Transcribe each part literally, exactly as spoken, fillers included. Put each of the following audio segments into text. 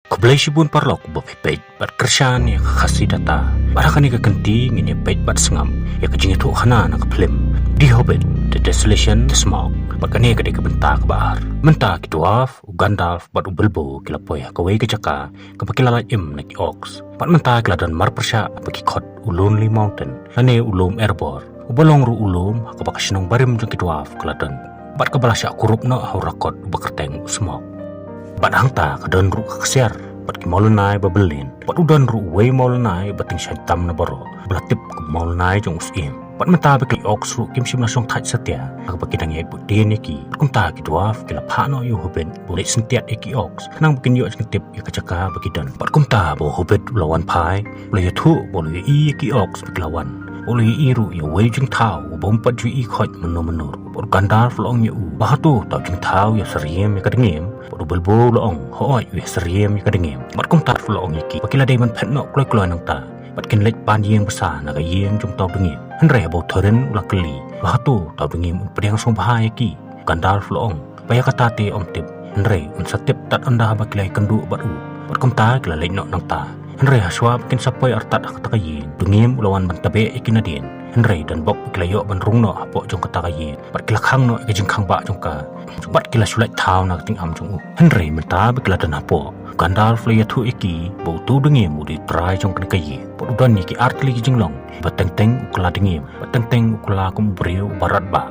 Khublei shibun paralok ba phi peit bad kyrshan ïa ka Khasi Data. Bad ha kane ka kynti ngin ïa peit bad sngap ïa ka jingïathuhkhana na ka phlim The Hobbit, The Desolation, The Smaug. Bad kane ka dei ka bynta kaba ar. Mynta ki dwarf, u Gandalf bad u Bilbo ki la poi ha kawei ka jaka kaba ki la lait im na ki orcs. Bad mynta ki la don marpyrshah ba ki khot u Lonely Mountain lane u Lum Erebor, uba long ruh u lum ha kaba ka shnong barim jong ki dwarf ka la don, bad kaba la shah kurup noh ha u rakot uba kyrteng u Smaug. Bad hangta ka don ruh ka ksiar bad ki mawlynnai ba byllien, bad u don ruh uwei u mawlynnai ba tyngshaiñ tam na baroh, ba la tip kum u mawlynnai jong u Syiem. Bad mynta ba ki orcs ruh kim shym la shongthait satia ha kaba ki dang ïaid bud dien ïa ki. Bad kumta ki dwarf ki la phah noh ïa u hobbit ba u leit syntiat ïa ki orcs, khnang ba kin ïoh jingtip ïa ka jaka ba ki don. Bad kumta ba u hobbit u la wan phai, u la ïathuh ba u la ïohi ïa ki orcs ba ki la wan. Ba u la ïohi ruh ïa uwei u jingthaw uba um pat ju ïohi khoit mynno mynno ruh. Bad u Gandalf u la ong ïa u ba hato uta u jingthaw u ïasyriem ïa ka dngiem? Bad u Bilbo u la ong, hooid, u ïasyriem ïa ka dngiem. Bad kumta u la ong ïa ki ba ki la dei ban phet noh kloi kloi nangta, bad kin leit pan ïing basa na ka ïing jong uta u dngiem. Hynrei haba u Thorin u la kylli ba hato uta u dngiem un pdiang sngewbha ïa ki, u Gandalf u la ong ba ïa kata te ym tip, hynrei un sa tip tad ynda haba ki la ïakynduh bad u. Bad kumta ki la leit noh nangta. Hynrei hashwa ba kin sa poi artat ha kata ka ïing, u dngiem u la wan ban tabeh ïa ki nadien. Hynrei donbok ba ki la ïoh ban rung noh hapoh jong kata ka ïing, bad ki la khang noh ïa ka jingkhang bah jong ka, bad ki la shu lait thaw na ka tyngam jong u. Hynrei mynta ba ki la don hapoh, u Gandalf u la ïathuh ïa ki ba uto u dngiem u dei u trai jong kane ka ïing, bad u don ïa ki ar tylli ki jinglong, ba teng teng u kylla dngiem, ba teng teng u kylla kum u briew uba radbah,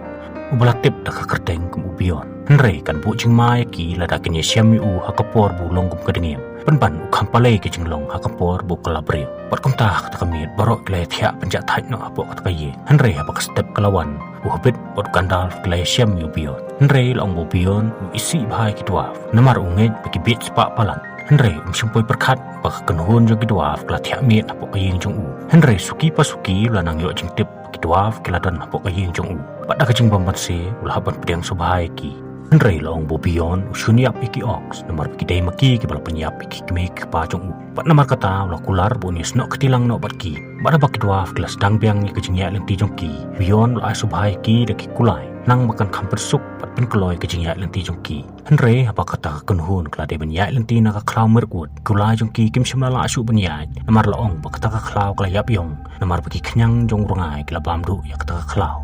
uba la tip da ka kyrteng kum u Beorn. Hynrei kan buh jingma ïa ki lada kin ïashem ïa u ha ka por ba u long kum ka dngiem, pynban u kham pale ïa ki jinglong ha ka por ba u kylla briew. Bad kumta ha kata ka miet baroh ki la ïathiah pynjahthait noh hapoh kata ka ïing. Hynrei haba ka step ka la wan, u hobbit bad u Gandalf ki la ïashem ïa u Beorn. Hynrei la ong ba u Beorn u isih bha ïa ki dwarf, namar u ngeit ba ki bieit spah palat. Hynrei um shym poi pyrkhat ba ka kynhun jong ki dwarf ka la thiah miet hapoh ka ïing jong u. Hynrei suki pa suki u la nang ïoh jingtip ba ki dwarf ki la don hapoh ka ïing jong u. Bad da ka jingbym banse u la hap ban pdiang sngewbha ïa ki. Hynrei la ong ba u Beorn u shun ïap ïa ki orcs, namar ba ki dei ma ki kiba la pynïap ïa ki kmie ki kpa jong u. Bad namar kata u la kular ba un ïasnoh kti lang noh bad ki. Bad haba ki dwarf ki la sdang biang ïa ka jingïaid lynti jong ki, u Beorn u la ai sngewbha ïa ki da ki kulai, khnang ba kan kham pynsuk bad pynkloi ka jingïaid lynti jong ki. Hynrei haba kata ka kynhun ka la dei ban ïaid lynti na ka khlaw Mirkwood, ki kulai jong ki kim shym la lah shuh ban ïaid, namar la ong ba kata ka khlaw ka la ïap ïong, namar ba ki khñiang jong u rngai ki la bam duh ïa kata ka khlaw.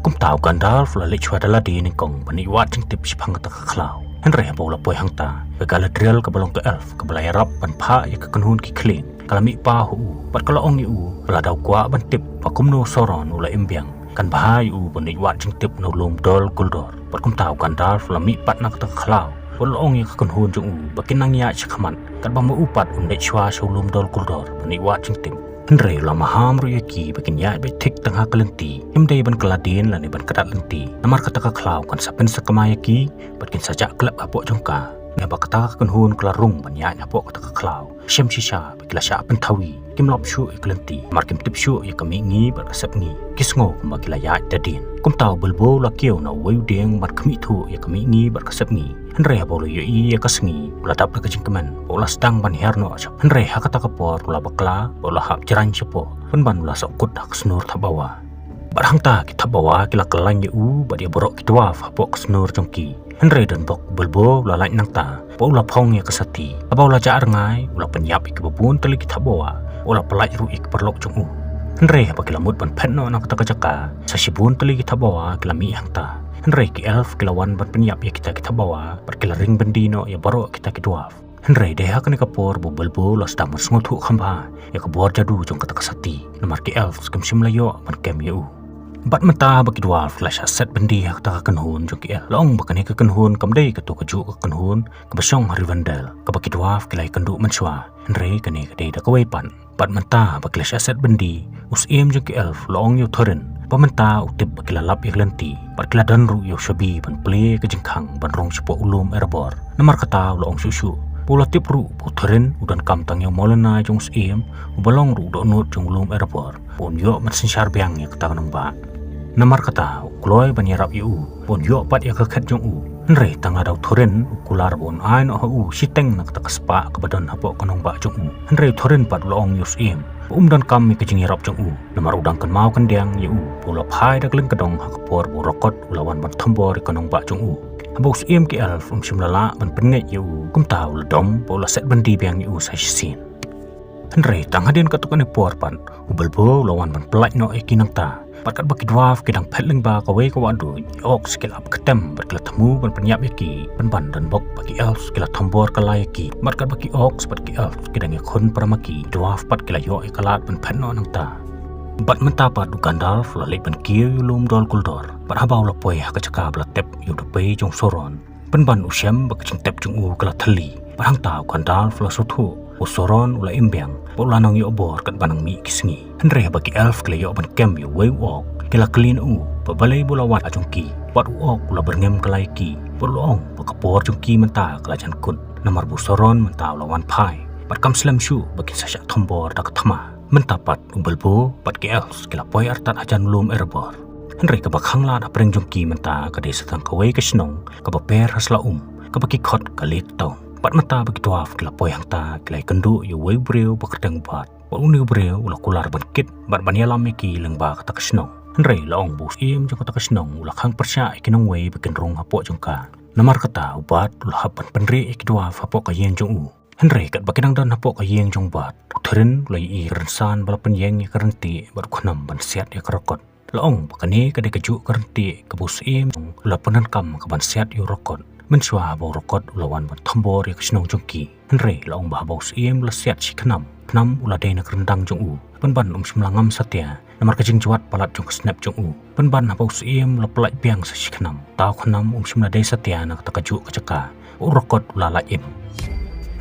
Kumta u Gandalf u la leit shuwa da lade nyngkong ban ïoh wad jingtip shaphang kata ka khlaw. Hynrei haba u la poi hangta, ka Galadriel kaba long ka elf kaba la ïarap ban phah ïa ka kynhun ki khlieh ka la mih paw ha u, bad ka la ong ïa u ba lada u kwah ban tip ba kumno u Sauron u la im biang, kan bha ïa u ban leit wad jingtip na u lum Dol Guldur. Bad kumta u Gandalf u la mih pat na kata ka khlaw, bad u la ong ïa ka kynhun jong u ba kin nang ïaid shakhmat, katba ma u pat un leit shuwa sha u lum Dol Guldur ban leit wad jingtip. Hynrei u la maham ruh ïa ki ba kin ïaid beit thik tang ha ka lynti, kim dei ban kylla dien lane ban kdat lynti, namar kata ka khlaw kan sa pynsakma ïa ki, bad kin sa jah klep hapoh jong ka. Hynrei haba kata ka kynhun ka la rung ban ïaid hapoh kata ka khlaw, shem shisha ba ki la shah pynthawi, kim lap shuh ïa ka lynti, namar kim tip shuh ïa ka mihngi bad ka sepngi. Ki sngew kumba ki la ïaid da dien. Kumta u Bilbo u la kiew na uwei u dieng ban khmih thuh ïa ka mihngi bad ka sepngi. Hynrei haba u la ïohi ïa ka sngi, u la dap da ka jingkmen, bad u la sdang ban hiar noh sha. Hynrei ha kata ka por u la bakla bad u la hap jrang shapoh, pynban u la sohkut ha ka snur thapbawa. Bad hangta ki thapbawa ki la kyllaiñ ïa u bad ïa baroh ki dwarf hapoh ka snur jong ki. Hynrei donbok u Bilbo u la lait nangta, bad u la phong ïa ka sati. Haba u la jah rngai, u la pynïap ïa kiba bun tylli ki thapbawa, u la pyllait ruh ïa ki paralok jong u. Hynrei haba ki la mut ban phet noh na kata ka jaka, sa shibun tylli ki thapbawa ki la mih hangta. Hynrei ki elf ki la wan ban pynïap ïa kita ki thapbawa, bad ki la ring byndi noh ïa baroh kita ki dwarf. Hynrei dei ha kane ka por ba u Bilbo u la sdang ban sngewthuh kham bha ïa ka bor jadu jong kata ka sati, namar ki elf kim shym la ïoh ban kem ïa u. Bad mynta ba ki dwarf ki la shah set byndi ha kata ka kynhun jong ki elf, la ong ba kane ka kynhun kam dei kato kajuh ka kynhun kaba shong ha Rivendell, kaba ki dwarf ki la ïakynduh mynshuwa. Hynrei kane ka dei da kawei pat. Bad mynta ba ki la shah set byndi, u syiem jong ki elf u la ong ïa u Thorin ba mynta u tip ba ki la lap ïa ka lynti, bad ki la don ruh ïa u shabi ban plie ïa ka jingkhang ban rung shapoh u lum Erebor. Namar kata u la ong shuh shuh ba u la tip ruh ba u Thorin u donkam tang ïa u mawlynnai jong u syiem uba long ruh u dohnud jong u lum Erebor, ba un ïoh ban synshar biang ïa kata ka nongbah. Namar kata u kloi ban ïarap ïa u ba un ïoh pat ïa ka khet jong u. Hynrei tang lada u Thorin u kular ba un ai noh ha u shiteng na kata ka spah kaba don hapoh ka nongbah jong u, hynrei u Thorin pat u la ong ïa u syiem ba um donkam ïa ka jingïarap jong u, namar u dang kynmaw kyndiang ïa u ba u la phai da ka lyngkdong ha ka por ba u rakot u la wan ban thombor ïa ka nongbah jong u. Haba u Syiem ki elf um shym la lah ban pynngeit ïa u, kumta u la dom bad u la set byndi biang ïa u sa shisien. Hynrei tang hadien katto katne por pat, u Bilbo u la wan ban pyllait noh ïa ki nangta. Bad katba ki dwarf ki dang phet lyngba kawei ka wahduid, ki orcs ki la ap ktem bad ki la thmu ban pynïap ïa ki, pynban donbok ba ki elf ki la thombor kylla ïa ki. Bad katba ki orcs bad ki elf ki dang ïakhun para ma ki, ki dwarf pat ki la ïoh ïa ka lad ban phet noh nangta. Bad mynta pat u Gandalf u la leit ban kiew ïa u lum Dol Guldur. Bad haba u la poi ha ka jaka ba la tep ïa u dpei jong u Sauron, pynban u shem ba ka jingtep jong u ka la thylli. Bad hangta u Gandalf u la sngewthuh ba u Sauron u la im biang bad u la nang ïoh bor katba nang mih ki sngi. Hynrei haba ki elf ki la ïoh ban kem ïa uwei u orc, ki la kylli na u ba balei ba u la wan ha jong ki. Bad u orc u la byrngem kylla ïa ki bad u la ong ba ka por jong ki mynta ka la jan kut, namar ba u Sauron mynta u la wan phai. Bad kam slem shuh ba kin sa shah thombor da ka thma. Mynta pat u Bilbo bad ki elf ki la poi artat hajan u lum Erebor. Hynrei kaba khanglad hapdeng jong ki mynta ka dei sa tang kawei ka shnong kaba per ha sla um, kaba ki khot ka Lid Town. Bad mynta ba ki dwarf ki la poi hangta, ki la ïakynduh ïa uwei u briew ba kyrteng u Bard. Bad une u briew u la kular ban kit bad ban ïalam ïa ki lyngba kata ka shnong. Hynrei la ong ba u Syiem jong kata ka shnong u la khang pyrshah ïa ki nongwei ba kin rung hapoh jong ka. Namar kata u Bard u la hap ban pynrieh ïa ki dwarf hapoh ka ïing jong u. Hynrei katba ki dang don hapoh ka ïing jong u Bard, u Thorin u la ïohi ïa ka rynsan ba la pynïeng ïa ka ryntieh bad u khnam ban siat ïa ka rokot. La ong ba kane ka dei kajuh ka ryntieh kaba u Syiem u la pyndonkam ka ban siat ïa u rokot mynshuwa haba u rokot u la wan ban thombor ïa ka shnong jong ki. Hynrei la ong ba haba u Syiem u la siat shi khnam, khnam u la dei na ka ryndang jong u. Pynban um shym la ngam satia, namar ka jingjwat palat jong ka snep jong u. Pynban haba u Syiem u la pyllait biang sa shi khnam, uta u khnam um shym la dei satia na kata kajuh ka jaka. U rokot u la lait im.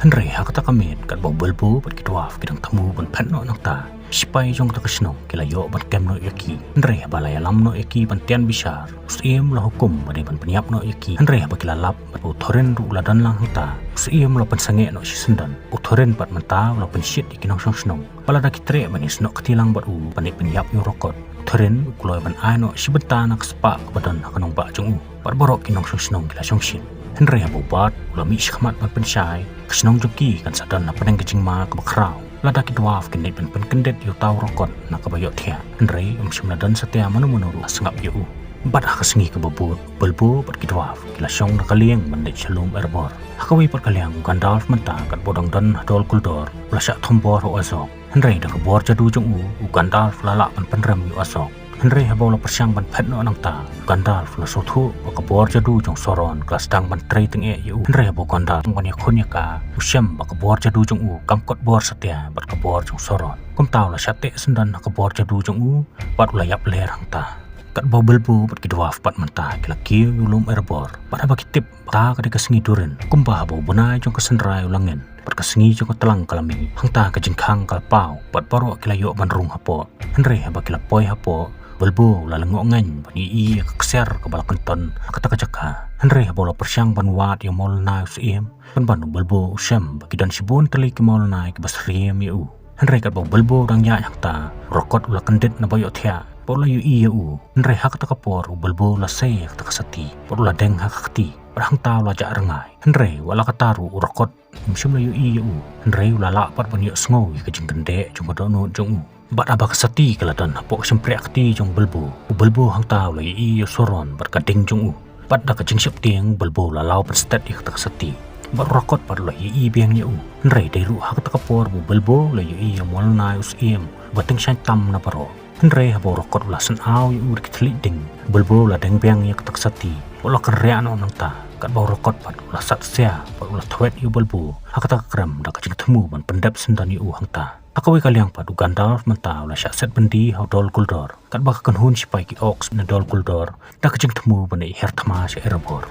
Hynrei ha kata ka miet katba u Bilbo bad ki dwarf ki dang thmu ban phet noh nangta, ki shipai jong kata ka shnong ki la ïoh ban kem noh ïa ki. Hynrei haba la ïalam noh ïa ki ban tian bishar, u Syiem u la hukum ba dei ban pynïap noh ïa ki. Hynrei haba ki la lap bad ba u Thorin ruh u la don lang hangta, u Syiem u la pynsangeh noh shisyndon. U Thorin pat mynta u la pynshit ïa ki nongshong shnong ba lada ki treh ban ïasnoh kti lang bad u ban leit pynïap ïa u rokot, u Thorin u kloi ban ai noh shi bynta na ka spah kaba don ha ka nongbah jong u. Bad baroh ki nongshong shnong ki la shongshit. Hynrei haba u Bard u la mih shakhmat ban pynshai, ka shnong jong ki kan sa don hapdeng ka jingma kaba khraw lada ki dwarf kin leit ban pynkyndit ïa uta u rokot na kaba ïohthiah. Hynrei um shym la don satia mano mano ruh ha sngap ïa u. Bad ha ka sngi kaba bud, u Bilbo bad ki dwarf ki la shong na ka lieng ban leit sha lum Erebor. Ha kawei pat ka liang u Gandalf mynta katba u dang don ha Dol Guldur u la shah thombor ha u Azog. Hynrei da ka bor jadu jong u, u Gandalf u la lah ban pynrem ïa u Azog. Hynrei haba u la pyrshang ban phet noh nangta, u Gandalf u la sngewthuh ba ka bor jadu jong u Sauron ka la sdang ban trei tyngeh ïa u. Hynrei haba u Gandalf u wan ïakhun ïa ka, u shem ba ka bor jadu jong u kam kot bor satia bad ka bor jong u Sauron. Kumta u la shah teh syndon ha ka bor jadu jong u bad u la ïap ler hangta. Katba u Bilbo bad ki dwarf pat mynta ki la kiew ïa u lum Erebor. Bad haba ki tip ba kata ka dei ka sngi Durin, kumba haba u bnai jong ka synrai u la ngin bad ka sngi jong ka tlang ka la mih, hangta ka jingkhang ka la paw bad baroh ki la ïoh ban rung hapoh. Hynrei haba ki la poi hapoh, u Bilbo u la lyngngoh ngaiñ ban ïohi ïa ka ksiar kaba la kynton ha kata ka jaka. Hynrei haba u la pyrshang ban wad ïa u mawlynnai u Syiem, pynban u Bilbo u shem ba ki don shibun tylli ki mawlynnai kiba syriem ïa u. Hynrei katba u Bilbo u dang ïaid hangta, u rokot u la kyndit na ba ïohthiah bad u la ïohi ïa u. Hynrei ha kata ka por u Bilbo u la sei ïa kata ka sati bad u la deng ha ka kti bad hangta u la jah rngai. Hynrei wat la katta ruh u rokot um shym la ïohi ïa u. Hynrei u la lah pat ban ïohsngew ïa ka jingkyndit jong ka dohnud jong u. Bad haba ka sati ka la don hapoh ka shympriahkti jong u Bilbo, u Bilbo hangta u la ïohi ïa u Sauron bad ka ding jong u. Bad da ka jingsheptieng u Bilbo u la law pynstet ïa kata ka sati. Bad u rokot pat u la ïohi biang ïa u. Hynrei dei ruh ha kata ka por ba u Bilbo u la ïohi ïa u mawlynnai u Syiem uba tyngshaiñ tam na baroh. Hynrei haba u rokot u la synñiaw ïa u da ki thylliej ding, u Bilbo u la deng biang ïa kata ka sati bad u la kynriah noh nangta. Katba u rokot pat u la sat sia bad u la thwet ïa u Bilbo ha kata ka krem da ka jingthmu ban pyndep syndon ïa u hangta. Ha kawei ka liang pat u Gandalf mynta u la shah set byndi ha u Dol Guldur. Katba ka kynhun shipai ki orcs na Dol Guldur da ka jingthmu ban ïahiar thma sha Erebor.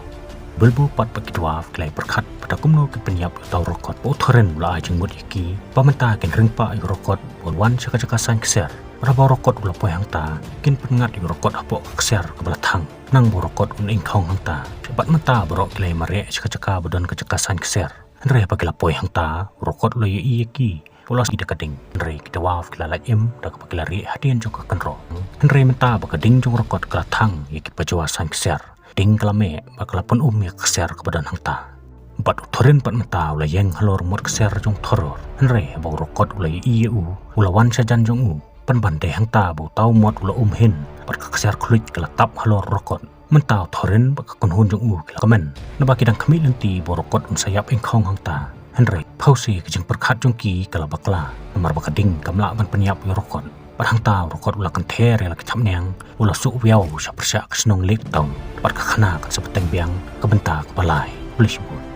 Bilbo pat bad ki dwarf ki la ïa pyrkhat ba da kumno kin pynïap ïa uta u rokot. Ba u Thorin u la ai jingmut ïa ki ba mynta kin ring pah ïa u rokot ban wan sha ka jaka saiñ ksiar. Bad haba u rokot u la poi hangta, kin pynngat ïa u rokot hapoh ka ksiar kaba la thang, khnang ba u rokot un ingkhong hangta. Bad mynta baroh ki la ïa mareh sha ka jaka ba don ka jaka saiñ ksiar. Hynrei haba ki la poi hangta, u rokot u la ïohi ïa ki bad u la sngi da ka ding. Hynrei ki dwarf ki la lait im da kaba ki la rieh hadien jong ka kynroh. Hynrei mynta ba ka ding jong u rokot ka la thang ïa ki pajua saiñ ksiar, ding ka la meh bad ka la pynum ïa ka ksiar kaba don hangta. Bad u Thorin pat mynta u la ïeng halor mot ksiar jong u Thorir. Hynrei haba u rokot u la ïohi ïa u, u la wan shajan jong u. Pynban dei hangta ba uta u mot u la um hin bad ka ksiar khluit ka la tap halor u rokot. Mynta u Thorin bad ka kynhun jong u ki la kmen naba ki dang khmih lynti ba u Rokot un sa ïap ïeng khong hangta. Hynrei phewse ka jingpyrkhat jong ki ka la bakla namar ba ka ding kam lah ban pynïap ïa u Rokot. Bad hangta u Rokot u la kynther ïa la ki thapniang, u la suh wiaw sha pyrshah ka shnong Lake Town bad ka khana kan sa bteng biang ka bynta kaba lai. Khublei shibun.